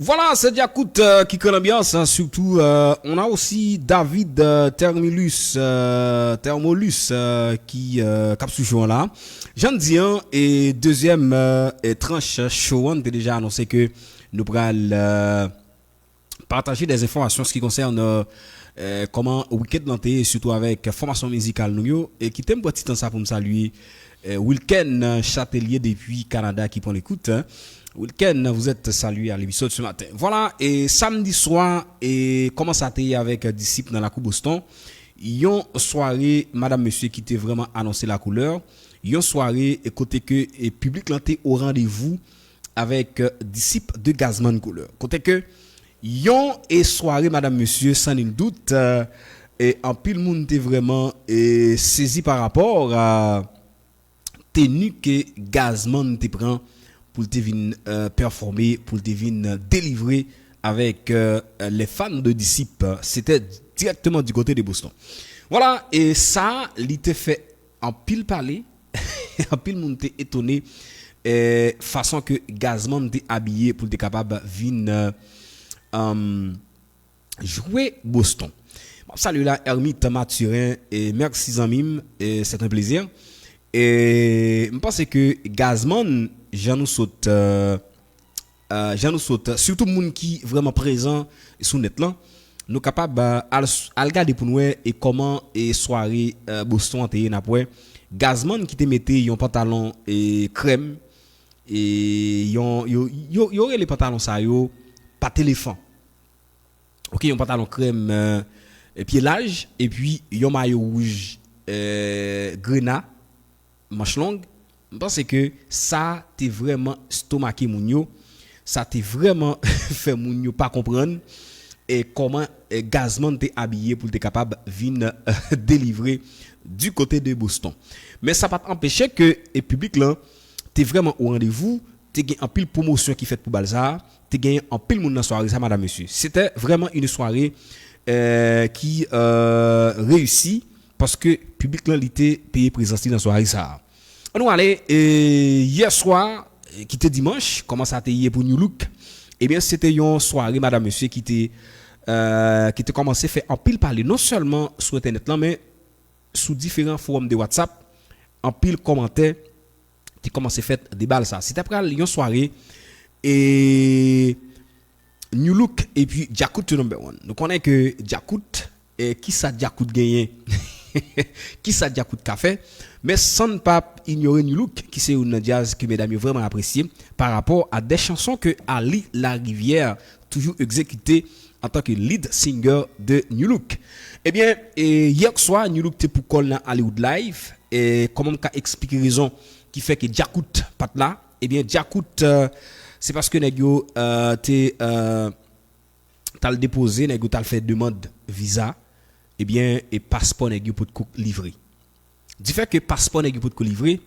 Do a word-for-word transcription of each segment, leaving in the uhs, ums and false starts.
Vwala, se Djakout euh, ki kreye lanbyans, hein, surtout euh, on a aussi David euh, Thermilus, euh, Thermolus euh, ki euh, k ap sou show an la. Jan n di an, e dezyèm euh, e tranch show an, n te deja anonse ke nou pral euh, pataje des enfòmasyon an se ki konsène euh, kòman weekend lan te ye, surtout avèk fòmasyon mizikal nou yo. E kite m pran ti tan sa pou m salye euh, Wilken Chatellier depi Kanada ki pran lekout. Wilken, vous êtes salué à l'émission de ce matin. Vwala, e samdi swa, e kòman sa te ye avèk disip nan lakou Boston? Yon sware, madam, mesye, ki te vrèman anonse lakoulè. Yon sware e kote ke e piblik lan te o randevou avèk euh, disip de Gazman Couleur. Kote ke yon e sware, madam, mesye, san nil dout, euh, e anpil moun te vrèman e sezi pa rapò a teni ke Gazman te pran pou l te vin euh, pèfòme, pou l te vin euh, delivre avèk euh, les fans de Disip. Se te dirèkteman du côté de Boston. Vwala, e sa, li te fè anpil pale, anpil moun te etone euh, fason ke Gazman te abiye pou l te kapab vin euh, um, jwe Boston. M ap salye la Ermit Mathurin, e mèsi zanmi m, e c'est un plaisir. E m panse ke Gazman, jan nou sot euh, euh, jan nou sot, surtout moun ki vrèman prezan sou nèt lan, nou kapab euh, al, al gade pou n wè e kòman e sware euh, Boston an te ye, n ap wè Gazman ki te mete yon pantalon e krèm, e yon yo, yo, yo rele pantalon sa yo pat elefan. Ok, yon pantalon krèm euh, pye laj, epi yon mayo wouj euh, grena, manch long. M panse ke sa te vrèman estomake moun yo. Sa te vrèman fè moun yo pa konprann e kòman e Gazman te abiye pou l te kapab vin euh, delivre du côté de Boston. Men sa pa t anpeche ke e piblik lan te vrèman o randevou, te gen anpil pwomosyon ki fèt pou bal sa a, te gen anpil moun nan sware sa, madam, mesye. Se te vrèman une soirée euh, ki euh, reyisi paske piblik lan li te peye prezans li nan sware sa a. Ann nou ale, e yè swa, e ki te dimanch, kòman sa te ye pou New Look? Ebyen, se te yon sware, madam, mesye, ki te euh, ki te kòmanse fè anpil pale, non sèlman sou entènèt lan, men sou diferan fowòm de WhatsApp, anpil kòmantè te kòmanse fèt de bal sa. Se ta pral yon sware e New Look epi Djakout to number one. Nou konnen ke Djakout, e kisa Djakout genyen? Kisa Djakout ka fè? Men san n p ap inyore New Look, ki se youn nan djaz ke medam yo vrèman apresye, pa rapò a de chanson ke Ali Larivière toujou egzekite antanke lead singer de New Look. Ebyen, e, yè swa, New Look te pou kò l nan Hollywood Live. E kòman m ka eksplike rezon ki fè ke Djakout pa t la? Ebyen, Djakout, euh, se paske nèg yo euh, te euh, t al depoze, nèg yo t al fè demann viza. Ebyen, e paspò nèg yo potko livre. Difè ke paspò nèg yo potko livre,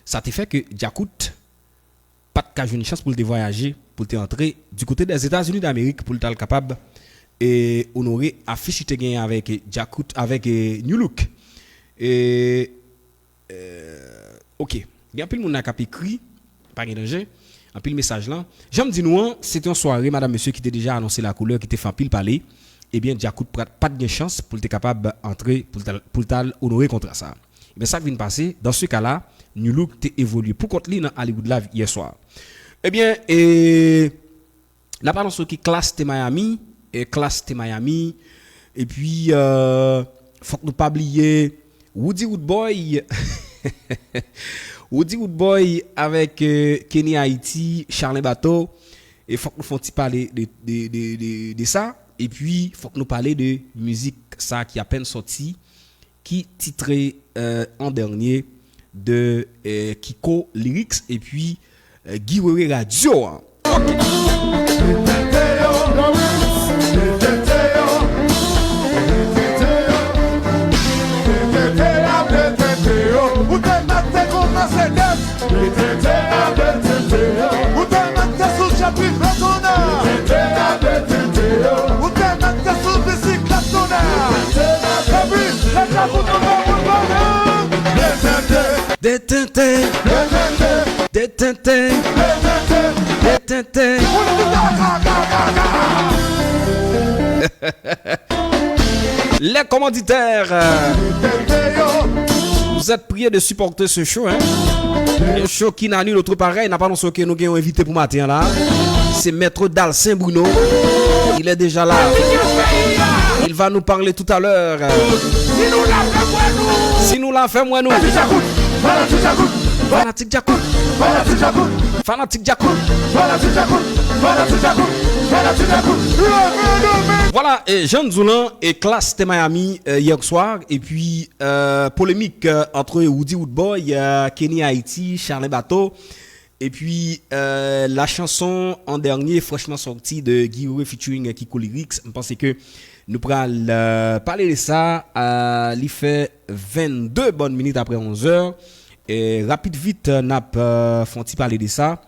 sa te fè ke Djakout pa t ka jwenn chans pou l te vwayaje, pou l te antre du côté des États-Unis d'Amérique pou l t al kapab e onore afich li te genyen avèk Djakout, avèk e, New Look. E, e, ok. Gen anpil moun la k ap ekri, pa gen danje. Anpil mesaj lan. Jan m di nou an, se te yon sware, madam, mesye, ki te deja anonse lakoulè, ki te fè anpil pale. Ebyen, Djakout pa t gen chans pou l te kapab antre, pou l t al, pou l t al onore kontra sa. Ebyen, sa k vin pase, dans ce cas-là, New Look te evolye pou kont li nan Hollywood Live yè swa. Ebyen, e, n ap anonse ke Klass te Miami, e, Klass te Miami, epi, euh, fòk nou pa bliye Woody Woodboy, Woody Woodboy avèk euh, Kenny Haiti, Charlin Bato, e fòk nou fè yon ti pale de, de, de, de, de sa, epi fòk nou pale de mizik sa ki apèn sòti, ki titre euh, an dènye de euh, Kiko Lyrics epi euh, Guy Wewe Radio a. Ou te mete sou chèpri fè tonè. Ou te mete sou bisiklèt tonè. Epi lè Djakout tonbe woul banan. Detente. Detente. Detente. Detente. Tenten. Les commanditaires, euh, vous êtes priés de supporter ce show, hein. Un show qui n'a nul autre pareil. N ap anonse ke nou gen yon envite pou maten an la. Se Maître Dalcin Bruno. Il est déjà là. Il va nous parler tout à l'heure. Si nou la fè mwen nou. Fanatik Djakout. Fanatik Djakout. Voilà, e jan n di w lan, e Klass te Miami, euh, hier soir, epi, euh, polemik, euh, entre Roody Roodboy, euh, Kenny Haiti, Charlin Bato, epi, euh, la chanson an dènye franchman sòti de Guy Wewe featuring Kiko Lyrics. M panse ke nou pral, euh, pale de sa, euh, li fè vennde bòn minit apre onz è. E rapid vit, euh, n ap, euh, fè yon ti pale de sa.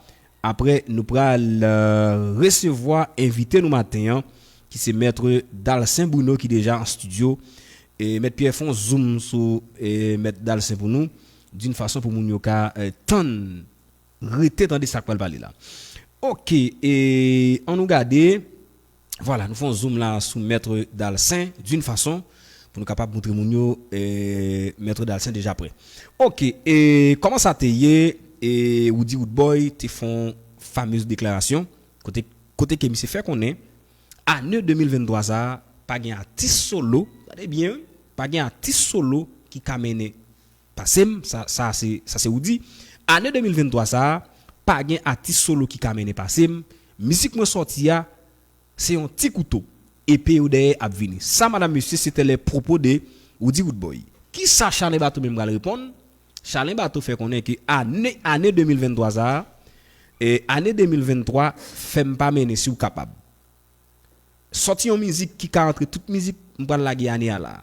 Apre, nou pral, euh, resevwa envite nou maten an, ki se Mèt Dalcin Bruno ki deja an estidyo. E Mèt Pierre fè yon zoom sou, e, Mèt Dalcin pou nou, d'une façon pou moun yo ka, euh, tann, rete tande sa k pral pale la. Oke, e ann nou gade. Vwala, nou fè yon zoom la sou Mèt Dalcin, d'une façon, pou nou kapab montre moun yo, e, Mèt Dalcin deja prè. Oke, e kòman sa te ye, e Roody Roodboy te fè yon famez deklarasyon, kote, kote ke misye fè konnen, ane de mil venntwa sa a, pa gen atis solo, gade byen wi, pa gen atis solo ki ka mennen pase m, sa, sa se, sa se Roody. Ane de mil venntwa sa a, pa gen atis solo ki ka mennen pase m. Mizik mwen sòti a, se yon ti kouto. Epe yo dèyè ap vini. Sa, madam, mesye, se te le pwopo de Roody Roodboy. Kisa Charlin Bato menm pral reponn? Charlin Bato fè konnen ke ane, ane de mil venntwa sa a, e ane de mil venntwa, fè m pa mennen si w kapab. Sòti yon mizik ki ka antre tout mizik m pral lage ane a la.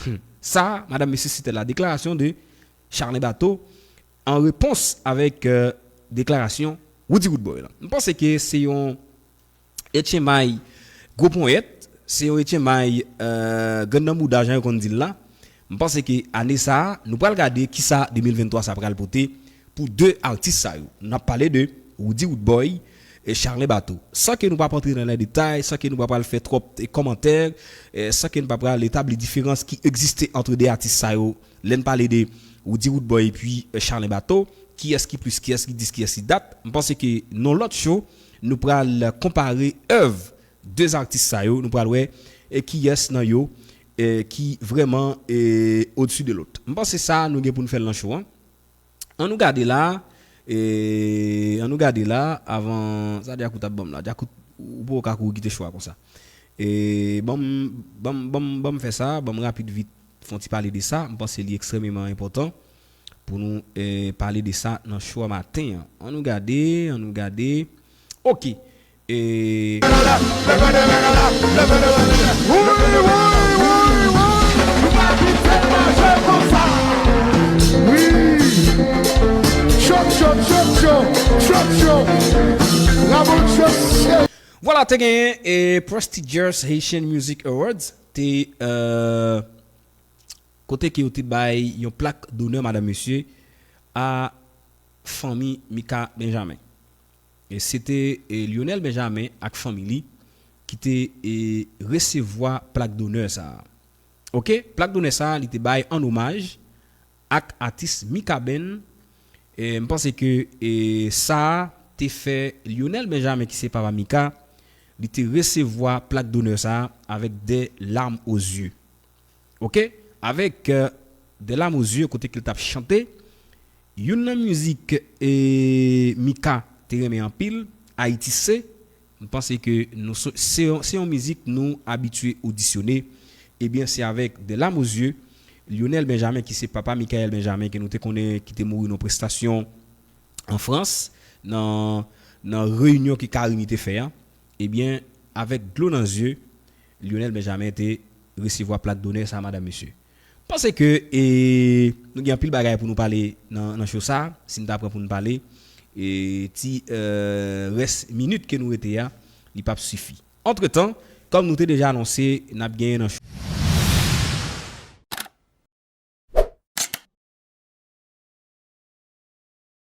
Hmm. Sa, madam, mesye, se te la déclaration de Charlin Bato an repons avèk, euh, deklarasyon Roody Roodboy la. M panse ke se yon etchenmay gwo ponyèt, se yon etchenmay, euh, grenn nan mouda, jan yo konn di l la. M panse ke ane sa a, nou pral gade kisa de mil venntwa sa pral pote pou de atis sa yo. N ap pale de Roody Roodboy e Charlin Bato. San ke nou p ap antre nan, nan detay, san ke nou pa pral fè twòp, e, kòmantè, e, san ke nou pa pral etabli diferans ki egziste ant de atis sa yo, lè n pale de Roody Roodboy epi, e, Charlin Bato, kiyès ki plis, kiyès ki dis, kiyès ki dat, m panse ke nan lòt show, nou pral konpare èv de atis sa yo, nou pral wè, e, kiyès nan yo, e, ki vrèman, e, odsi de lòt. M panse sa, nou gen pou n fè l nan show an. Ann nou gade la, e, ann nou gade la, avan, sa Djakout ap ban m la. Djakout, ou poko ka kouri kite show a konsa. E, ban m, ban m, ban m, ban m fè sa, ban m rapid vit, fè yon ti pale de sa. M panse li ekstrèmeman enpòtan pou nou, e, pale de sa nan show a maten an. Ann nou gade, ann nou gade. Oke. E Vwala, te genyen, e, Prestigious Haitian Music Awards, te, euh, kote ke yo te bay yon plak donè, madam, mesye, a fanmi Mika Benjamin. E se te, e, Lionel Benjamin ak fanmi li ki te, e, resevwa plak donè sa a. Oke, plak donè sa a, li te bay an omaj ak atis Mika Ben. E, m panse ke, e, sa a te fè Lionel Benjamin, ki se papa Mika, li te resevwa plak donè sa a avèk des larmes aux yeux. Oke? Avèk, euh, des larmes aux yeux, kote ke l t ap chante. Youn nan mizik, e, Mika te renmen anpil, Ayiti Se. M panse ke nou so-, se, se yon mizik nou abitye odisyone. Ebyen, se avèk des larmes aux yeux, Lionel Benjamin, ki se papa Michael Benjamin, ke nou te konnen, ki te mouri nan prestasyon an Frans, nan, nan reyinyon ke Carimi te fè a. Ebyen, avèk dlo nan zye, Lionel Benjamin te resevwa plak donè sa, madam, mesye. Panse ke, e, nou gen anpil bagay pou nou pale nan, nan show sa, si n ta pran pou n pale, e, ti, e, rès minit ke nou rete a, li p ap sifi. Antretan, kòm nou te deja anonse, n ap genyen nan show.